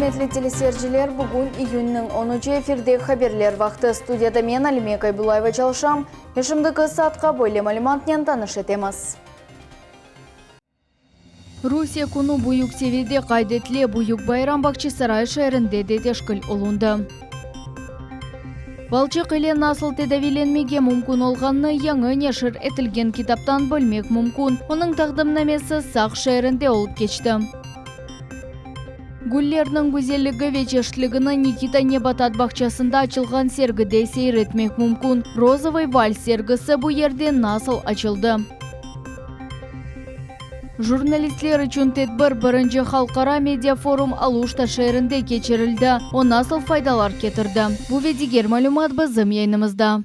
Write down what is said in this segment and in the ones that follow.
Ürmetli teleseyirciler, bugün iyünniñ onucı efirde haberler vaqtı. Studiyada men, Alime Kaybulayeva çalışam. Ve şimdiki saatqa böyle malümatnen tanış etemiz. Rusiye künü büyük seviyede qayd etile, büyük bayram Bağçasaray şeerinde de teşkil olundı. Balçıq ile nasıl tedaviylenmege mümkün olğanını yañı neşir etilgen kitaptan bilmek mümkün. Onıñ taqdimnamesi Saq şeerinde olıp keçti. Güllerniñ güzelligi ve çeşitligini Nikita nebatat bağçasında açılğan sergide seyir etmek mümkün. Rozovıy vals sergisi bu yerde nasıl açıldı? Jurnalistler içün tedbir birinci halqara mediaforum Aluşta şeerinde keçirildi. O nasıl faydalar ketirdi? Bu ve diger malümat bizim yayınımızda.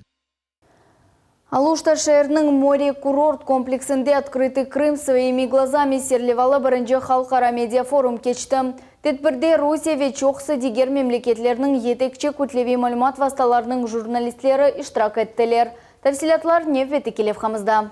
Aluşta şeeriniñ More kurort kompleksinde Otkrıtıy Krım svoimi glazami serlevalı birinci halqara mediaforum keçti. Tedbirde Rusiye ve çoqusı diger memleketlerniñ yetekçi kütleviy malümat vastalarınıñ jurnalistleri iştirak ettiler. Tafsilâtlar nevbetteki levhamızda.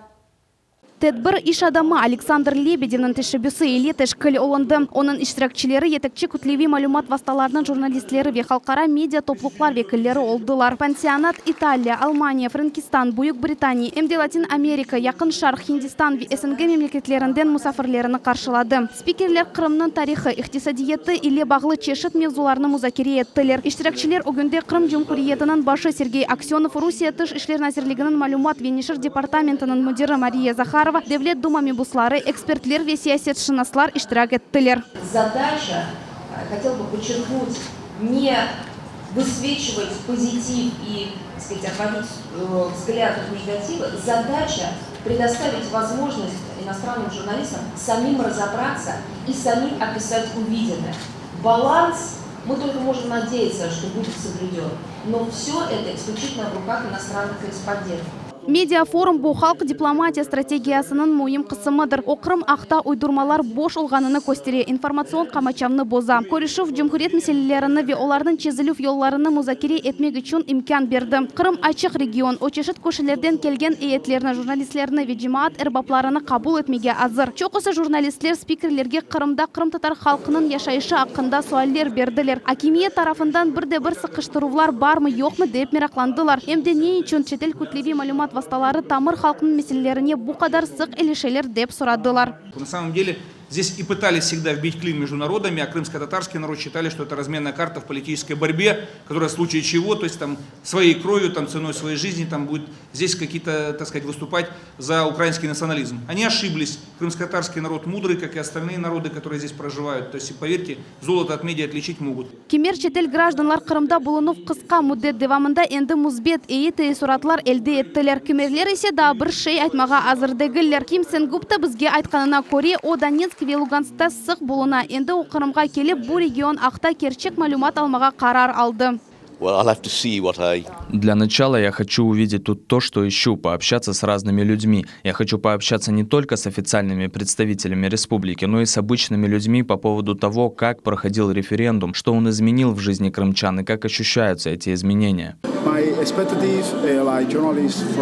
Tedbir iş adamı Aleksandr Lebedevniñ teşebbüsi ile teşkil olundı. Onıñ iştirakçileri yetekçi kütleviy malümat vastalarınıñ jurnalistleri ve halqara media topluqlar vekilleri oldılar. Pansionat İtaliya, Almaniya, Frenkistan, Büyük Britaniya, em de Latin Amerika, Yaqın Şarq, Hindistan ve SNG memleketlerinden musafirlerini qarşıladı. Spikerler Qırımnıñ tarihı, iqtisadiyatı ile bağlı çeşit mevzularnı muzakere ettiler. İştirakçiler ögünde Qırım Cumhuriyetiniñ başı Sergey Aksönov, Rusiye Tış işler nazirliginiñ malümat ve neşir departamentiniñ müdiri Mariya Zaharova, Devlet Duma mebusları, ekspertler ve siyasetşınaslar iştirak ettiler. Zadaça, hotel bı podçerknut, ne vısveçivat pozitiv i, tak skazat, otvodit vzglâd ot negativa, zadaça predostavit vozmojnost inostrannym jurnalistam samim razobratsâ i samim opisat uvidennoe. Balans, mı tolko možem nadeyatsâ, çto budet soblüdön, no vsö eto isklüçitelno v rukah inostrannyh korrespondentov. Mediaforum bu halq diplomatiya strategiyasınıñ müim qısımıdır. O, Qırım aqta uydurmalar boş olğanını köstere, informatsion qamaçavnı boza. Körüşüv, cumhuriyet meselelerini ve olarnıñ çezilüv yollarını muzakere etmek içün imkân berdi. Qırım açıq region, o çeşit köşelerden kelgen eyetlerni, jurnalistlerni ve cemaat erbaplarını qabul etmege azır. Çoqusı jurnalistler spikerlerge Qırımda qırımtatar halqınıñ yaşayışı aqqında sualler berdiler, akimiyet tarafından bir de bir sıqıştıruvlar barmı-yoqmı dep meraqlandılar, em de ne içün çetel kütleviy malümat vastaları tamır halqnıñ meselelerine bu qadar sıq ilişeler dep soradılar. Na samom dele Здесь и пытались всегда вбить клин между народами, а крымско-татарский народ считали, что это разменная карта в политической борьбе, которая в случае чего, то есть там своей кровью, там ценой своей жизни там будет здесь какие-то, так сказать, выступать за украинский национализм. Они ошиблись. Крымско-татарский народ мудрый, как и остальные народы, которые здесь проживают. То есть, поверьте, золото от меди отличить могут. Kimer çetel grajdanlar Qırımda bulunuv qısqa müddet devamında endi müsbet, eyi teessuratlar elde ettiler. Kimerler ise daa bir şey aytmağa azır degiller. Kim Sengupta bizge aytqanına köre, o Donetsk ve Luganskta sıq buluna, endi o Qırımğa kelip, bu region aqta kerçek malümat almağa qarar aldı. Для начала я хочу увидеть тут то, что ищу, пообщаться с разными людьми. Я хочу пообщаться не только с официальными представителями республики, но и с обычными людьми по поводу того, как проходил референдум, что он изменил в жизни крымчан и как ощущаются эти изменения.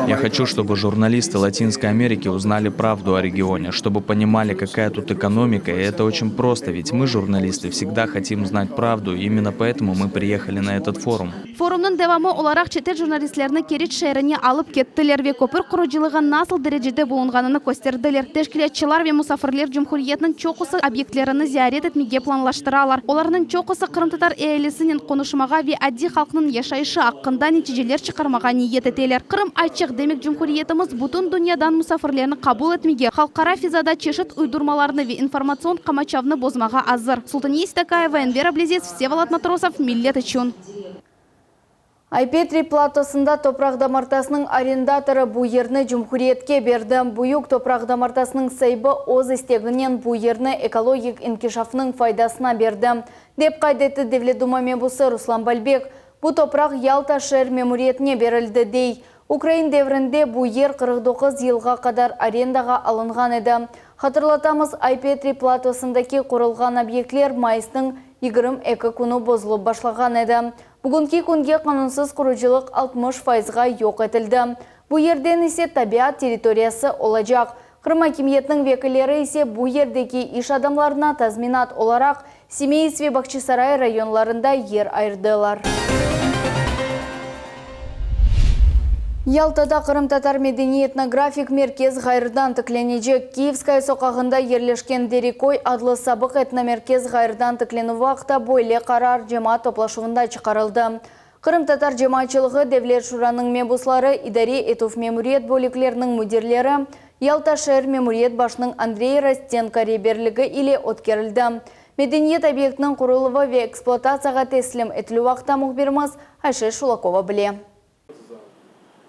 Я хочу, чтобы журналисты Латинской Америки узнали правду о регионе, чтобы понимали, какая тут экономика, и это очень просто, ведь мы, журналисты, всегда хотим знать правду, и именно поэтому мы приехали на этот форум. Forumnıñ devamı olaraq çetel jurnalistlerni Keriç şeerine alıp kettiler ve köpür qurucılığı nasıl derecede bulunğanını kösterdiler. Teşkilâtçılar ve musafirler cumhuriyetniñ çoqusı obyektlerini ziyaret etmege planlaştıralar. Olarnıñ çoqusı qırımtatar ealisinen qonuşmağa ve adiy halqnıñ yaşayışı aqqında neticeler çıqarmağa niyet eteler. Qırım açıq, demek cumhuriyetimiz bütün dünyadan musafirlerni qabul etmege, halqara fizada çeşit uydurmalarnı ve informatsion qamaçavnı bozmağa azır. Sultaniye Seytakayeva, Enver Ablâziz, Vsevolod Matrosov, Millet içün. Ay-Petri platosında topraq damartasınıñ arendatorı bu yerni cumhuriyetke berdi. Büyük topraq damartasınıñ saibi öz isteginen bu yerni ekologik inkişafnıñ faydasına berdi, dep qayd etti Devlet Duma mebusı Ruslan Balbek. Bu topraq Yalta şeer memuriyetine berildi, dey. Ukrain devrinde bu yer 49 yılğa qadar arendağa alınğan edi. Hatırlatamız, Ay-Petri platosındaki qurulğan obyektler mayısnıñ 22 künü bozulıp başlağan edi. Bugünki künge qanunsız qurucılıq 60 fayızğa yoq etildi. Bu yerden ise tabiat territoriyası olacaq. Qırım akimiyetiniñ vekilleri ise bu yerdeki iş adamlarına tazminat olaraq. Simeiz ve Bağçasaray rayonlarında yer ayırdılar. Yaltada Qırımtatar medeniy-etnografik merkez ğayrıdan tiklenecek. Kiyevskaya soqağında yerleşken Dereköy adlı sabıq etnomerkez ğayrıdan tiklenüvi aqta böyle qarar cemaat toplaşuvında çıqarıldı. Qırımtatar cemaatçılığı, Devlet şuranıñ mebusları, idare etüv memuriyet bölükleriniñ müdirleri, Yalta şeer memuriyet başınıñ Andrey Rostenko reberligi ile ötkerildi. Medeniyet obyektiniñ quruluvı ve ekspluatatsiyağa teslim etilüvi aqta mühbirimiz Ayşe Şulakova bile.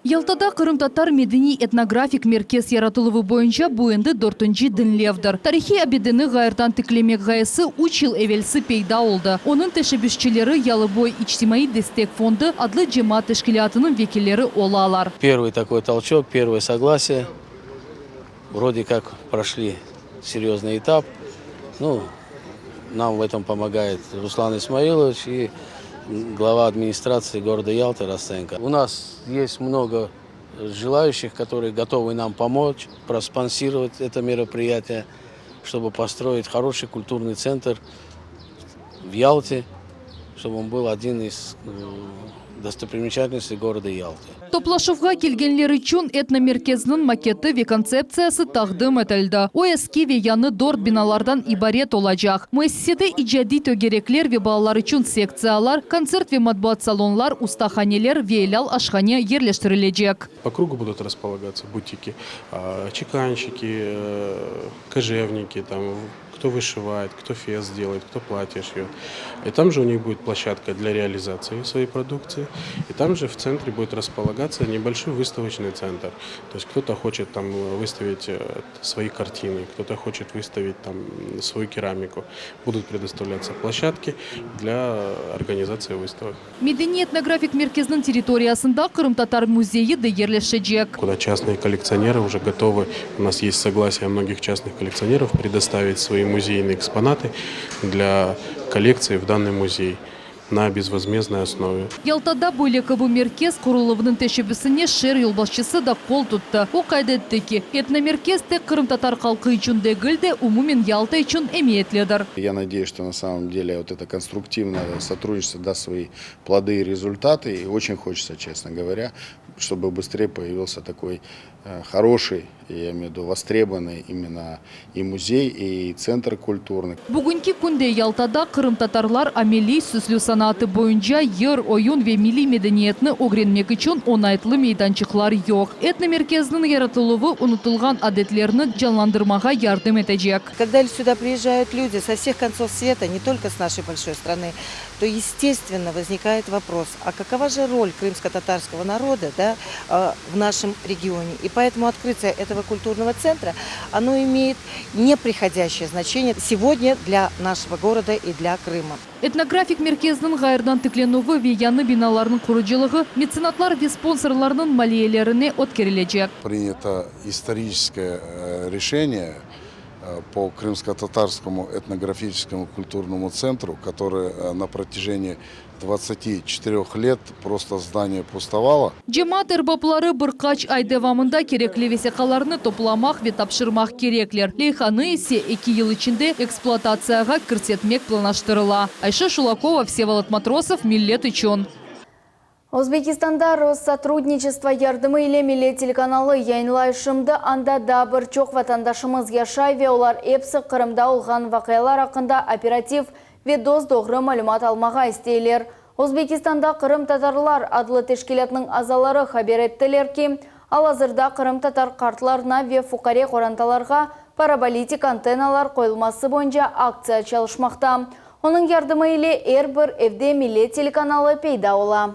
Yaltada Qırımtatar medeniy-etnografik merkez yaratıluvı boyunca bu endi dörtünci diñlevdir. Tarihiy abideni ğayrıdan tiklemek ğayesi üç yıl evelsi peyda oldı. Onıñ teşebbüsçileri Yalıboy içtimaiy destek fondu adlı cemaat teşkilâtınıñ vekilleri olalar. Первый такой толчок, первое согласие. Вроде как прошли серьезный этап. Ну, нам в этом помогает Руслан Исмаилович и глава администрации города Ялты Ростенко. У нас есть много желающих, которые готовы нам помочь, проспонсировать это мероприятие, чтобы построить хороший культурный центр в Ялте, чтобы он был один из достопримечательностей города Ялты. Toplaşuvğa kelgenler içün etnomerkezniñ maketi ve kontseptsiyası taqdim etildi. O, eski ve yañı dört binalardan ibaret olacaq. Müessisede icadiy tögerekler ve balalar içün sektsiyalar, kontsert ve matbuat salonlar, ustahaneler ve elâl aşhane yerleştirilecek. По кругу будут располагаться бутики, чеканщики, кожевники, там, кто вышивает, кто фес делает, кто платье шьет. И там же у них будет площадка для реализации своей продукции. И там же в центре будет располагаться небольшой выставочный центр. То есть кто-то хочет там выставить свои картины, кто-то хочет выставить там свою керамику. Будут предоставляться площадки для организации выставок. Medeniy-etnografik merkezniñ territoriyasında Qırımtatar müzeyi de yerleşecek. Куда частные коллекционеры уже готовы, у нас есть согласие многих частных коллекционеров предоставить свои музейные экспонаты для коллекции в данный музей на безвозмездной основе. Yaltada böyle kibi merkez quruluvınıñ teşebbüsine şeer yolbaşçısı da qol tuttı. O qayd etti ki, etnomerkez tek qırımtatar halqı içün degil de, umumen Yalta içün emiyetlidir. Я надеюсь, что на самом деле вот это конструктивное сотрудничество даст свои плоды и результаты. И очень хочется, честно говоря, чтобы быстрее появился такой хороший, я имею в виду востребованный именно и музей, и центр культурный. Bugünki künde Yaltada qırımtatarlar ameliy süslü sanatı boyunca yır, oyun ve milliy medeniyetni ögrenmek içün oñaytlı meydançıqlar yoq. Etnomerkezniñ yaratıluvı unutılğan adetlerni canlandırmağa yardım etecek. Когда сюда приезжают люди со всех концов света, не только с нашей большой страны, то, естественно, возникает вопрос, а какова же роль крымско-татарского народа, да, в нашем регионе? И поэтому открытие этого культурного центра, оно имеет непреходящее значение сегодня для нашего города и для Крыма. Etnografik merkezniñ ğayrıdan tiklenüvi ve yañı binalarnıñ qurucılığı metsenatlar ve sponsorlarnıñ maliyelerine ötkerilecek. Принято историческое решение по Крымско-Татарскому этнографическому культурному центру, который на протяжении 24 лет просто здание пустовало. Cemaat erbapları bir qaç ay devamında kerekli vesiqalarnı toplamaq ve tapşırmaq kerekler. Leyhanı ise 2 yıl içinde ekspluatatsiyağa kirsetmek planlaştırıla. Ayşe Şulakova, Vsevolod Matrosov, Millet içün. Özbekistanda Rossotrudniçestvo yardımı ile Millet telekanalı yayınlay şimdi. Anda da bir çoq vatandaşımız yaşay ve olar episi Qırımda olğan vaqialar aqqında operativ ve dos-doğru malümat almağa isteyler. Özbekistanda Qırımtatarlar adlı teşkilâtnıñ azaları haber ettiler ki, al-azırda qırımtatar qartlarına ve fuqare qorantalarğa parabolitik antennalar qoyulması boyunca aktsiya çalışmaqta. Onıñ yardımı ile er bir evde Millet telekanalı peyda ola.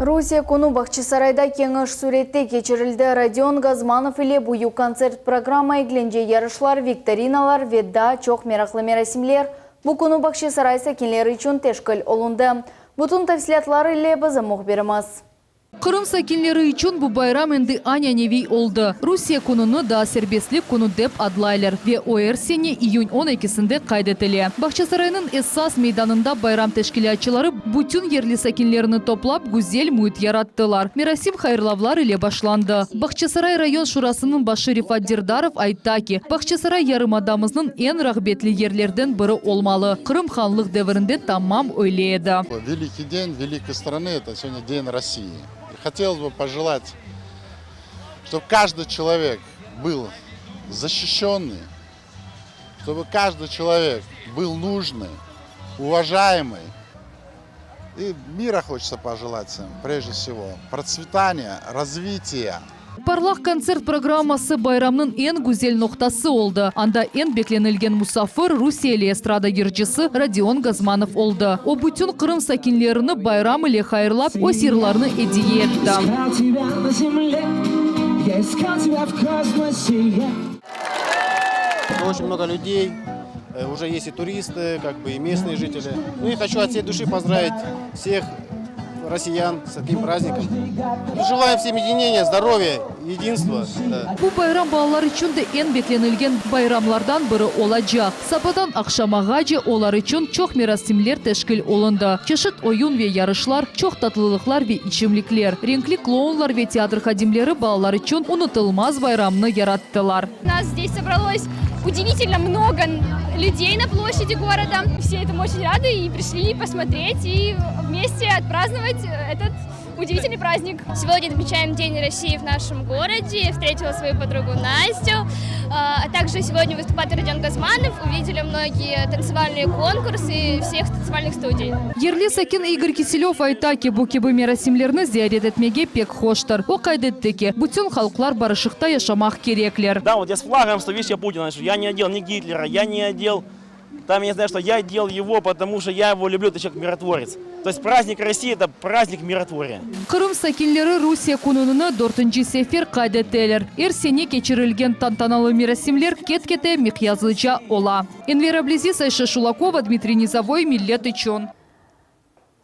Rusiye künü Bağçasarayda keniş sürette keçirildi. Rodion Gazmanov ile büyük kontsert programma, eglence yarışlar, viktorinalar ve daa çoq meraqlı merasimler bu künü Bağçasaray sakinleri içün teşkil olundı. Bütün tafsilâtlar ile bizim mühbirimiz. Qırım sakinleri içün bu bayram endi ananeviy oldı. Rusiye kününi daa Serbestlik künü dep adlaylar ve o er sene iyün on ekisinde qayd etile. Bağçasaraynıñ esas meydanında bayram teşkilâtçıları bütün yerli sakinlerini toplap, güzel müit yarattılar. Merasim hayırlavlar ile başlandı. Bağçasaray rayon şurasınıñ başı Refat Derdarov aytta ki, Bağçasaray yarımadamıznıñ eñ rağbetli yerlerden biri olmalı. Qırım hanlıq devirinde tamam öyle edi. Великий день великой страны, это сегодня День России. И хотелось бы пожелать, чтобы каждый человек был защищенный, чтобы каждый человек был нужный, уважаемый. И мира хочется пожелать всем, прежде всего, процветания, развития. Parlaq kontsert programması bayramnıñ eñ güzel noqtası oldı. Anda eñ beklenilgen musafir rusiyeli estrada yırcısı Rodion Gazmanov oldı. O, bütün Qırım sakinlerini bayram ile hayırlap, öz yırlarını ediye etti. Очень много людей, уже есть и туристы, как бы и местные жители. Ну и хочу от всей души поздравить всех россиян с таким праздником. Желаем всем единения, здоровья, единства. Да. Bu bayram balalar içün de eñ beklenilgen bayramlardan biri olacaq. Sabadan aqşamağace olar içün çoq merasimler teşkil olundı, çeşit oyun ve yarışlar, çoq tatlılıqlar ve içimlikler. Renkli klounlar ve teatr hadimleri balalar içün unutılmaz bayramnı yarattılar. Нас здесь собралось удивительно много людей на площади города. Все этому очень рады и пришли посмотреть и вместе отпраздновать этот удивительный праздник. Сегодня отмечаем День России в нашем городе. Встретила свою подругу Настю. А также сегодня выступает Родион Газманов. Увидели многие танцевальные конкурсы всех танцевальных студий. Yerli sakin İgor Kiselöv ayta ki, bu kibi merasimlerni ziyaret etmege pek hoştır. O qayd etti ki, bütün halqlar barışıqta yaşamaq kerekler. Да, вот я с флагом, что видишь, я Путина ношу. Я не одел ни Гитлера, я не одел, там, я не знаю, что я одел его, потому что я его люблю, это человек миротворец. То есть праздник России – это праздник миротвория. Qırım sakinleri Rusiye kününini dörtünci sefer qayd eteler. Er sene keçirilgen tantanalı merasimler ket-kete miqyaslıca ola. Enver Abliziz, Ayşe Şulakova, Dmitriy Nizovoy, Millet içün.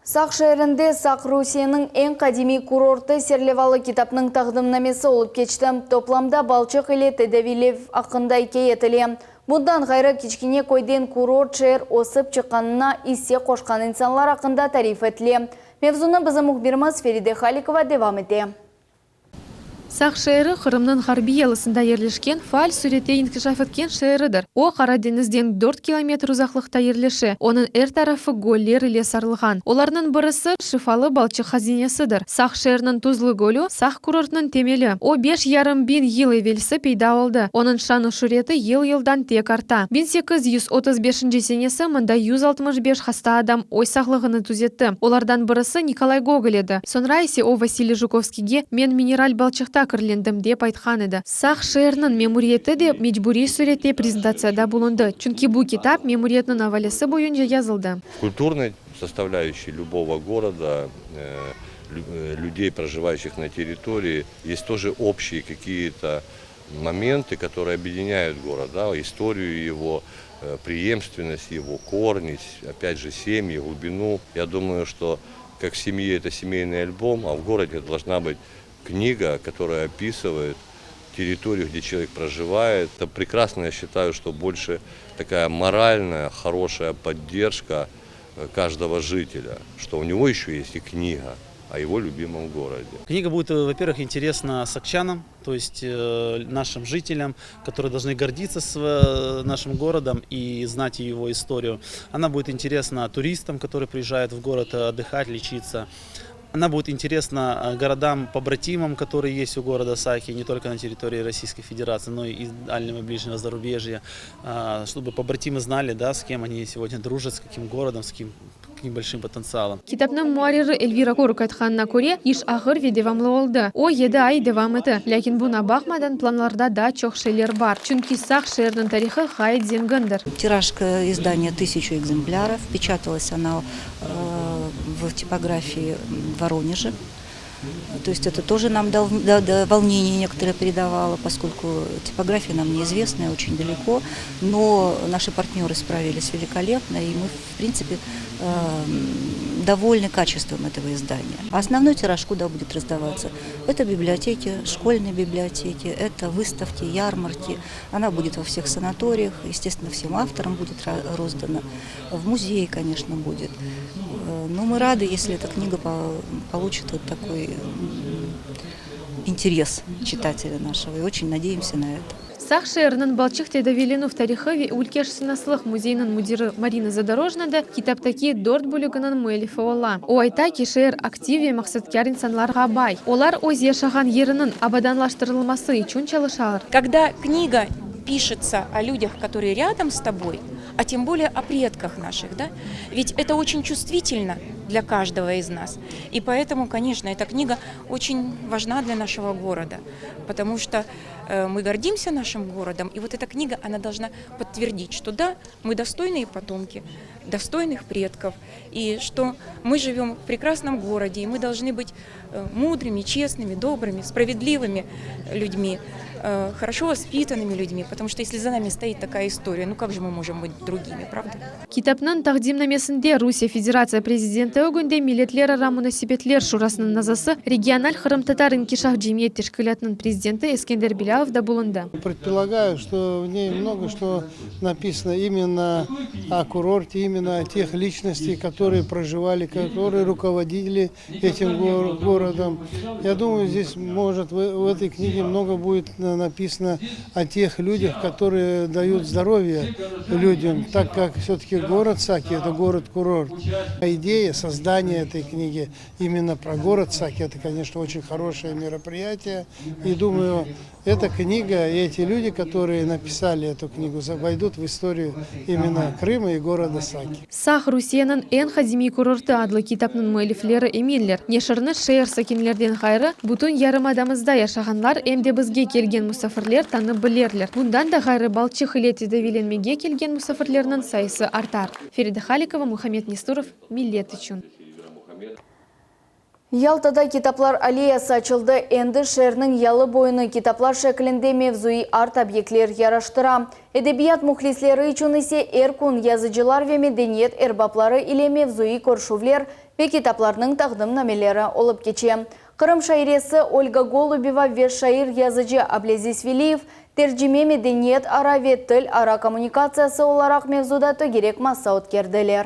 Saq şeerinde Saq Rusiyeniñ eñ qadimiy kurortı serlevalı kitapnıñ taqdimnamesi olıp keçti. Toplamda balçıq ile tedaviylev aqqında ikâye etile. Bundan ğayrı, kiçkene köyden kurort şeer ösip çıqqanına isse qoşqan insanlar aqqında tarif etile. Mevzunı bizim mühbirimiz Feride Halikova devam ete. Saq şeeri Qırımnıñ ğarbiy yalısında yerleşken faal sürette inkişaf etken şeeridir. O, Qara deñizden dört kilometr uzaqlıqta yerleşe. Onıñ er tarafı göller ile sarılğan. Olarnıñ birisi, şifalı balçıq hazinesidir. Saq şeeriniñ tuzlu gölü, Saq kurortınıñ temeli. O, beş yarım biñ yıl evelsi peyda oldı. Onıñ şan-ı-şüreti yıl-yıldan tek arta. 1835 senesi mında 165 hasta adam öz sağlığını tüzetti. Olardan birisi Nikolay Gogol edi. Soñra ise o Vasiliy Jukovskiyge Men mineral balçıqta kirlendim dep aytqan edi. Saq şeeriniñ memuriyeti de mecburiy sürette prezentatsiyada bulundı, çünki bu kitap memuriyetniñ avalesi boyunca yazıldı. В культурной составляющей любого города, людей, проживающих на территории, есть тоже общие какие-то моменты, которые объединяют город, да, историю его, преемственность его, корни, опять же, семьи, глубину. Я думаю, что как в семье это семейный альбом, а в городе должна быть книга, которая описывает территорию, где человек проживает. Это прекрасно, я считаю, что больше такая моральная, хорошая поддержка каждого жителя, что у него еще есть и книга о его любимом городе. Книга будет, во-первых, интересна сакчанам, то есть нашим жителям, которые должны гордиться нашим городом и знать его историю. Она будет интересна туристам, которые приезжают в город отдыхать, лечиться. Она будет интересна городам-побратимам, которые есть у города Саки, не только на территории Российской Федерации, но и дальнего и ближнего зарубежья, чтобы побратимы знали, да, с кем они сегодня дружат, с каким городом, с каким, каким большим потенциалом. Kitapnıñ muarriri Elvira Koruк aytqanına köre, iş ağır ve devamlı oldı. O, yedi ay devam etti. Lâkin buña baqmadan planlarda daa çoq şeyler bar. Çünki Saq şeeriniñ tarihı ğayet zengindir. Тираж издания 1000 экземпляров. Печаталась она в типографии в Воронеже. То есть это тоже нам дал, да, да, волнение некоторое придавало, поскольку типография нам неизвестная, очень далеко. Но наши партнеры справились великолепно, и мы, в принципе, эм, довольны качеством этого издания. А основной тираж куда будет раздаваться? Это библиотеки, школьные библиотеки, это выставки, ярмарки. Она будет во всех санаториях, естественно, всем авторам будет роздана. В музее, конечно, будет. Э, но мы рады, если эта книга получит вот такой интерес читателя нашего, и очень надеемся на это. Saq şeeriniñ balçıq tedaviylenüv tarihı ve ülkeşınaslıq müzeyiniñ müdiri Marina Zadorojna da kitaptaki dört bölüginiñ müellifi ola. O ayta ki, şeer aktiv ve maqsatkâr insanlarğa bay. Olar öz yaşağan yeriniñ abadanlaştırılması içün çalışalar. Когда книга пишется о людях, которые рядом с тобой, а тем более о предках наших, да, ведь это очень чувствительно для каждого из нас. И поэтому, конечно, эта книга очень важна для нашего города, потому что э, мы гордимся нашим городом, и вот эта книга, она должна подтвердить, что да, мы достойные потомки, достойных предков, и что мы живем в прекрасном городе, и мы должны быть э, мудрыми, честными, добрыми, справедливыми людьми, э, хорошо воспитанными людьми, потому что если за нами стоит такая история, ну как же мы можем быть другими, правда? Kitapnıñ taqdimnamesinde Rusiye Federatsiya prezidenti ögünde Milletlerara munasebetler şurasınıñ azası, regional qırımtatar inkişaf cemiyet teşkilâtınıñ prezidenti Eskender Bilâlov da bulundı. Предполагаю, что в ней много что написано именно о курорте, именно о тех личностях, которые проживали, которые руководили этим городом. Я думаю, здесь, может, в, в этой книге много будет написано о тех людях, которые дают здоровье людям, так как все-таки город Саки – это город-курорт. Идея создания этой книги именно про город Саки – это, конечно, очень хорошее мероприятие. И думаю, эта книга и эти люди, которые написали эту книгу, войдут в историю именно Крыма и города Саки. Saq Rusiyeniñ eñ qadimiy kurortı adlı kitapnıñ müellifleri eminler. Neşirni şeer sakinlerden ğayrı, bütün yarımadamızda yaşağanlar em de bizge kelgen musafirler tanıp bilirler. Bundan da ğayrı balçıq ile tedaviylenmege kelgen musafirlerniñ sayısı artar. Feride Halikova, Muhammed Nesturov, Millet içün. Yaltada kitaplar alleyası açıldı. Endi şeerniñ yalı boyunı kitaplar şeklinde mevzuiy art-obyektler yaraştıra. Edebiyat mühlisleri içün ise er kün yazıcılar ve medeniyet erbapları ile mevzuiy körüşüvler ve kitaplarnıñ taqdimnameleri olıp keçe. Qırım şairesi Olga Golubeva ve şair-yazıcı Ablâziz Veliyev tercime medeniyet ara ve til ara kommunikatsiyası olaraq mevzuda tögerek masa ötkerdiler.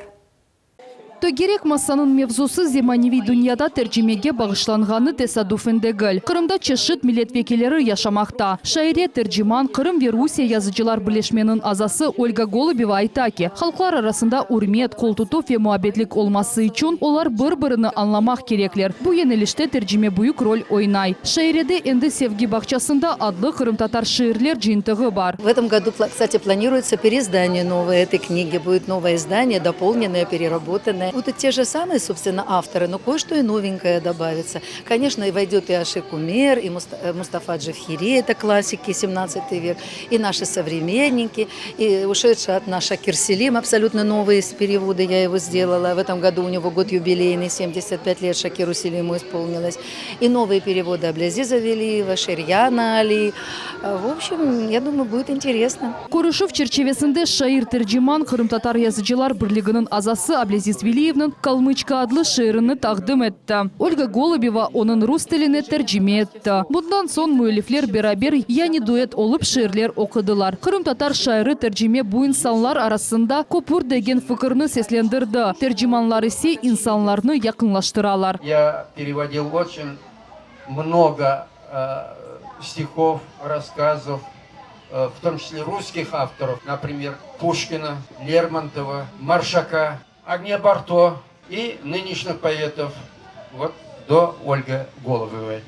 Tögerek masanıñ mevzusı zemaneviy dünyada tercimege bağışlanğanı tesadüfen degil. Qırımda çeşit millet vekilleri yaşamaqta. Şaire, terciman, Qırım ve Rusiye yazıcılar birleşmeniñ azası Olga Golubeva ayta ki, halqlar arasında ürmet, qoltutuv ve muabbetlik olması içün olar bir-birini añlamaq kerekler. Bu yönelişte tercime büyük rol oynay. Şairede endi Sevgi bağçasında adlı qırımtatar şiirler cıyıntığı bar. В этом году, кстати, планируется переиздание новой этой книги. Будет новое издание, дополненное, переработанное. Будут те же самые, собственно, авторы, но кое-что и новенькое добавится. Конечно, и войдет и Ашик Умер, и Мустафа Джевхири, это классики 17 век, и наши современники, и ушедший от нас Шакир Селим, абсолютно новые переводы я его сделала. В этом году у него год юбилейный, 75 лет Шакиру Селиму исполнилось. И новые переводы Аблязиза Велиева, Шерьяна Али. В общем, я думаю, будет интересно. Körüşüv çerçivesinde şair terciman Qırımtatar yazıcılar birliginiñ azası Ablâziz Veliyevniñ Kalmıçka adlı şiirini taqdim etti. Olga Golubeva onıñ rus tiline tercime etti. Bundan soñ müellifler beraber, yani duet olıp şiirler oqudılar. Qırımtatar şairi tercime bu insanlar arasında köpür degen fikirni seslendirdi, tercimanlar ise insanlarnı yaqınlaştıralar. Я переводил очень много стихов, рассказов, в том числе русских авторов, например, Пушкина, Лермонтова, Маршака, Агния Барто и нынешних поэтов, вот до Ольги Голубевой.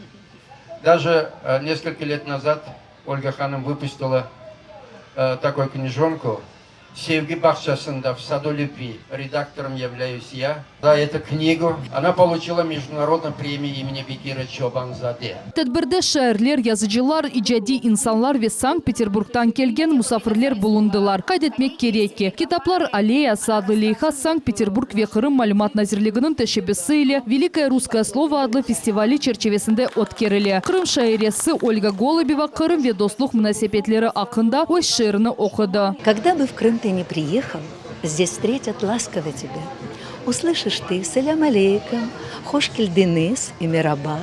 Даже несколько лет назад Ольга Ханым выпустила такую книжонку. Sevgi bağçasında, В саду любви, редактором являюсь я. За эту книгу она получила Международную премию имени Бекира Чобан-заде. Tedbirde şairler, yazıcılar, icadiy insanlar ve Sankt-Peterburgdan kelgen musafirler bulundılar. Qayd etmek kerek ki, Kitaplar alleyası adlı leyha Sankt-Peterburg ve Qırım malümat nazirliginiñ teşebbüsi ile Velikoye russkoye slovo adlı festivali çerçivesinde ötkerile. Qırım şairesi Olga Golubeva Qırım ve dostluq munasebetleri aqqında öz şiirini oqudı. Когда бы в Крым ты ни приехал, здесь встретят ласково тебя. Услышишь ты Selâm aleyküm, Hoş keldiñiz и Meraba,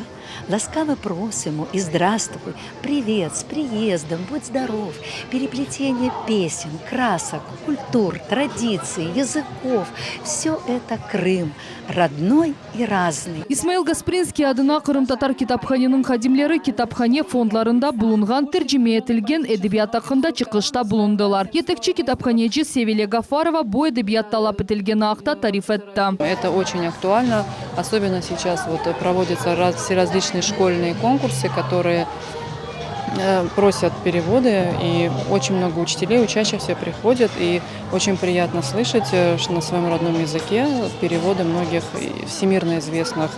Ласкаво просимо и здравствуй, Привет, с приездом, будь здоров. Переплетение песен, красок, культур, традиций, языков – все это Крым, родной и разный. İsmail Gasprinskiy adına qırımtatar kitaphaneniñ hadimleri kitaphane fondlarında bulunğan tercime etilgen edebiyat aqqında çıqışta bulundılar. Yetekçi kitaphaneci Sevilya Gafarova bu edebiyat talap etilgeni aqta tarif etti. Это очень актуально, особенно сейчас вот проводятся всеразличные школьные конкурсы, которые просят переводы, и очень много учителей, учащихся приходят, и очень приятно слышать на своем родном языке переводы многих всемирно известных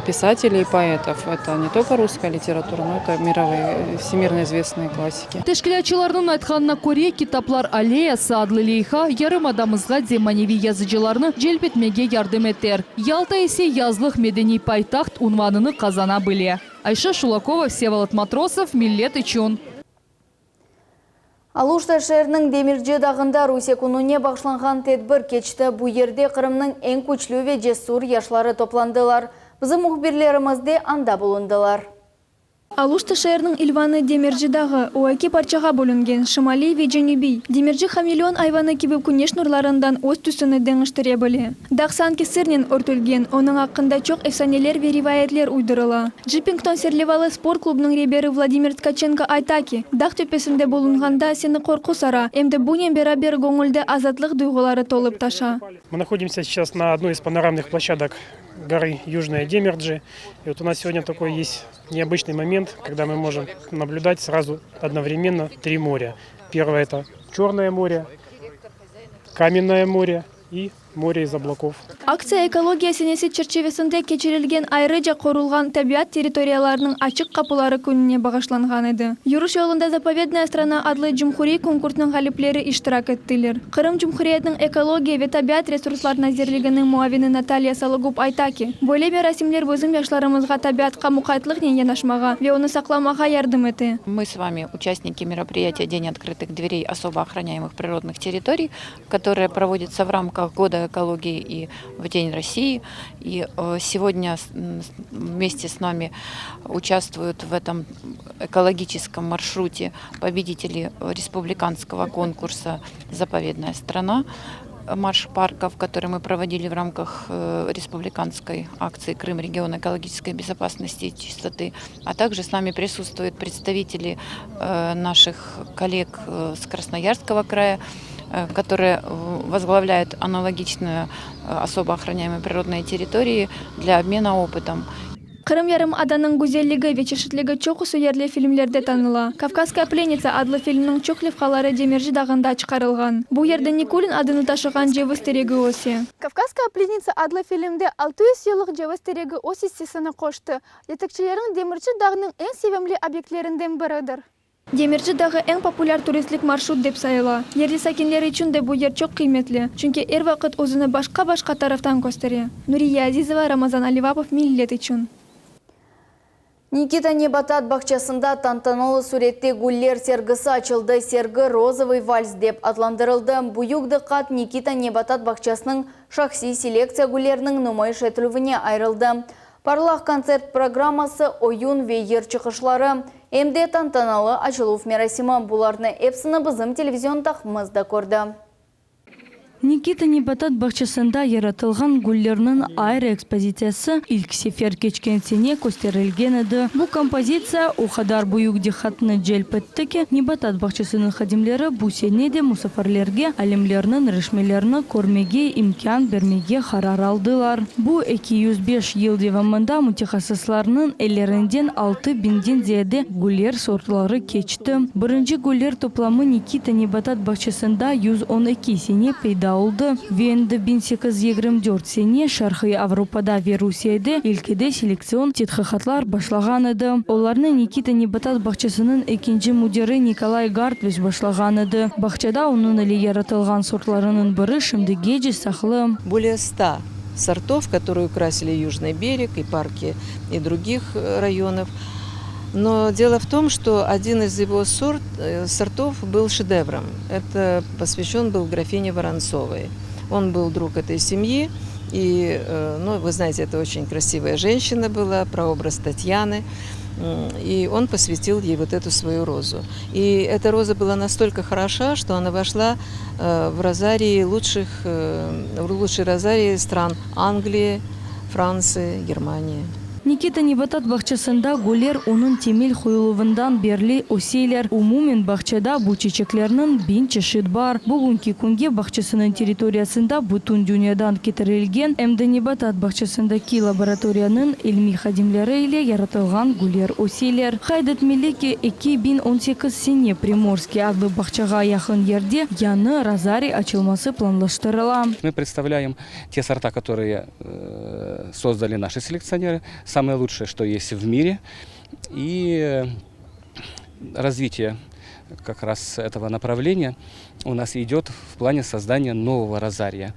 писателей и поэтов. Это не только русская литература, но это мировые, всемирно известные классики. Teşkilâtçılarnıñ aytqanına köre, Kitaplar alleyası adlı leyha yarımadamızğa zemaneviy yazıcılarnı celp etmege yardım eter. Yalta ise yazlıq medeniy paytaht unvanını qazana bile. Ayşe Şulakova, Vsevolod Matrosov, Millet içün. Aluşta şeeriniñ Demirci dağında Rusiye kününe bağışlanğan tedbir keçti. Bu yerde Qırımnıñ eñ küçlü ve cesür yaşları toplandılar. Bizim mühbirlerimiz de anda bulundılar. Aluşta şeeriniñ ilvanı Demirci dağı, o eki parçağa bölüngen, şimaliy ve cenübiy. Demirci hameleon ayvanı kibi küneş nurlarından öz tüsüni deñiştire bile. Dağ sanki sırnen örtülgen, onıñ aqqında çoq efsaneler ve rivayetler uydurıla. Jippington serlevalı sport klubnıñ reberi Vladimir Tkaçenko ayta ki, dağ töpesinde bulunğanda seni qorqu sara, em de bunen beraber göñülde azatlıq duyğuları tolıp taşa. Мы находимся сейчас на одной из панорамных площадок горы Южная Демерджи. И вот у нас сегодня такой есть необычный момент, когда мы можем наблюдать сразу одновременно три моря. Первое – это Черное море, Каменное море и море из облаков. Aktsiya Ekologiya senesi çerçivesinde keçirilgen ayrıca qorulğan tabiat territoriyalarınıñ açıq qapuları kününe bağışlanğan edi. Yürüş yolunda Zapovednaya strana adlı cumhuriy konkursnıñ ğalipleri iştirak ettiler. Qırım Cumhuriyetiniñ Ekologiya ve tabiat resurslar nazirliginiñ muavini Natalya Sologub ayta ki, böyle merasimler bizim yaşlarımızğa tabiatqa muqaytlıqnen yanaşmağa ve onı saqlamağa yardım ete. Мы с вами участники мероприятия День открытых дверей особо охраняемых природных территорий, которое проводится в рамках Года экологии и в День России. И сегодня вместе с нами участвуют в этом экологическом маршруте победители республиканского конкурса «Заповедная страна» марш парков, который мы проводили в рамках республиканской акции «Крым. Регион экологической безопасности и чистоты». А также с нами присутствуют представители наших коллег с Красноярского края, которые возглавляют аналогичную особо охраняемые природные территории для обмена опытом. Qırım yarımadanıñ güzelligi ve çeşitligi çoqusı yerli filmlerde tanıla. Kavkazskaya plenitsa adlı filmniñ çoq levhaları Demirci dağında çıqarılğan. Bu yerde Nikulin adını taşığan ceviz teregi öse. Kavkazskaya plenitsa adlı filmde 600 yıllıq ceviz teregi öz issesini qoştı. Yetekçilerniñ Demirci dağınıñ eñ sevimli obyektlerinden biridir. Demirci dağı eñ populâr turistlik marşrut dep sayıla. Yerli sakinler içün de bu yer çoq qıymetli, çünki er vaqıt özüni başqa-başqa taraftan köstere. Nuriye Azizova, Ramazan Alivapov, Millet içün. Nikita nebatat bağçasında tantanalı sürette güller sergisi açıldı. Sergi Rozovıy vals dep adlandırıldı. Büyük diqqat Nikita nebatat bağçasınıñ şahsiy selektsiya gülleriniñ numayış etilüvine ayırıldı. Parlaq kontsert programması, oyun ve yır çıqışları, em de tantanalı açıluv merasimi, bularnı epsini bizim televizion taqımımız da kördi. Nikita nebatat bağçasında yaratılğan güllerniñ ayrı ekspozitsiyası ilk sefer keçken sene kösterilgen edi. Bu kompozitsiya o qadar büyük diqqatnı celp etti ki, nebatat bağçasınıñ hadimleri bu sene de musafirlerge alimlerniñ rişmelerini körmege imkân bermege qarar aldılar. Bu 205 yıl devamında mütehassıslarnıñ ellerinden altı biñden ziyade güller sortları keçti. Birinci güller toplamı Nikita nebatat bağçasında 112 sene peyda oldı ve endi 1824 sene Şarqiy Avropada ve Rusiyede ilkide selektsion tedqiqatlar başlağan edi. Olarnı Nikita nebatat bağçasınıñ ekinci müdiri Nikolay Gartviş başlağan edi. Bağçada onıñ ile yaratılğan sortlarınıñ biri şimdigece saqlı. Более ста сортов, которые украсили Южный берег и парки и других районов. Но дело в том, что один из его сорт, сортов был шедевром. Это посвящен был графине Воронцовой. Он был друг этой семьи. И, ну, вы знаете, это очень красивая женщина была, прообраз Татьяны. И он посвятил ей вот эту свою розу. И эта роза была настолько хороша, что она вошла в розарии лучших, в лучшие розарии стран Англии, Франции, Германии. Nikita nebatat bağçasında güller onıñ temel qoyuluvından berli öseler. Umumen bağçada bu çeçeklerniñ biñ çeşit bar. Bugünki künge bağçasınıñ territoriyasında bütün dünyadan ketirilgen em de nebatat bağçasındaki laboratoriyanıñ ilmiy hadimleri ile yaratılğan güller öseler. Qayd etmeli ki, 2018 sene Primorskiy adlı bağçağa yaqın yerde yañı rozariy açılması planlaştırıla. Мы представляем те сорта, которые создали наши селекционеры, самое лучшее, что есть в мире. И развитие как раз этого направления у нас идет в плане создания нового розария.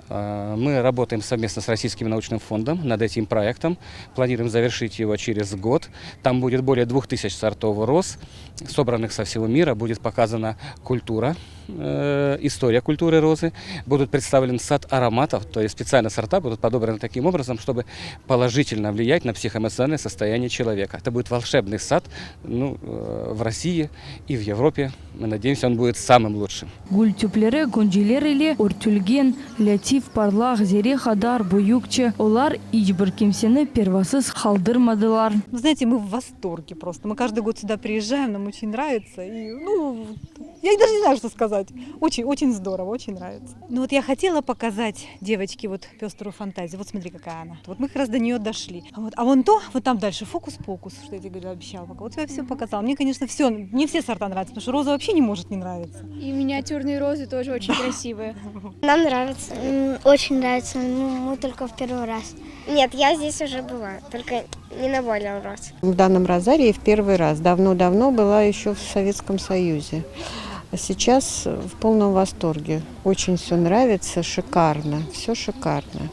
Мы работаем совместно с Российским научным фондом над этим проектом. Планируем завершить его через год. Там будет более 2000 сортов роз, собранных со всего мира. Будет показана культура, история культуры розы. Будут представлен сад ароматов, то есть специально сорта будут подобраны таким образом, чтобы положительно влиять на психоэмоциональное состояние человека. Это будет волшебный сад ну, в России и в Европе. Мы надеемся, он будет самым лучшим. Gül tüpleri gönceler ile örtülgen, lâtif, parlaq, zerre qadar büyükçe, olar iç bir kimseni pervasız qaldırmadılar. Вы знаете, мы в восторге просто. Мы каждый год сюда приезжаем, нам очень нравится. И, ну, я даже не знаю, что сказать. Очень, очень здорово, очень нравится. Ну вот я хотела показать девочке вот пеструю фантазию. Вот смотри, какая она. Вот мы как раз до нее дошли. Вот, а вон то, вот там дальше фокус-покус, что я тебе говорила, обещала. Вот я все показала. Мне, конечно, все, мне все сорта нравятся, потому что роза вообще не может не нравиться. И миниатюрные розы тоже очень красивые. Нам нравится. Очень нравится. Ну, мы только в первый раз. Нет, я здесь уже была, только не на поле роз. В данном розарии в первый раз. Давно-давно была еще в Советском Союзе. А сейчас в полном восторге. Очень все нравится, шикарно, все шикарно.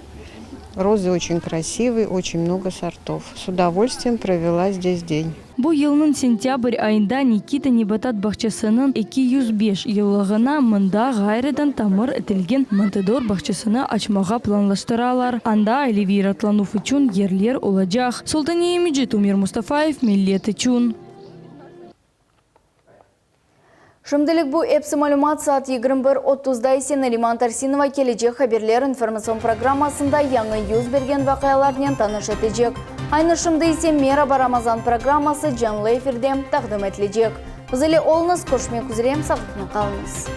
Розы очень красивые, очень много сортов. С удовольствием провела здесь день. Bu yılnıñ sentâbr ayında Nikita nebatat bağçasınıñ 205 yıllığına mında ğayrıdan tamir etilgen Montedor bağçasını açmağa planlaştıralar. Anda aileviy raatlanuv içün yerler olacaq. Sultaniye Mecit, Umer Mustafayev, Millet içün. Şimdilik bu episi malümat saat 21.30-da ise Nariman Tarsinova kelecek haberler informatsion programmasında yañı yüz bergen vaqialarnen tanış etecek. Aynı şimdi ise Meraba Ramazan programması canlı efirde taqdim etilecek. Biz ile oluñız, körüşmek üzere, sağlıqnen qalıñız.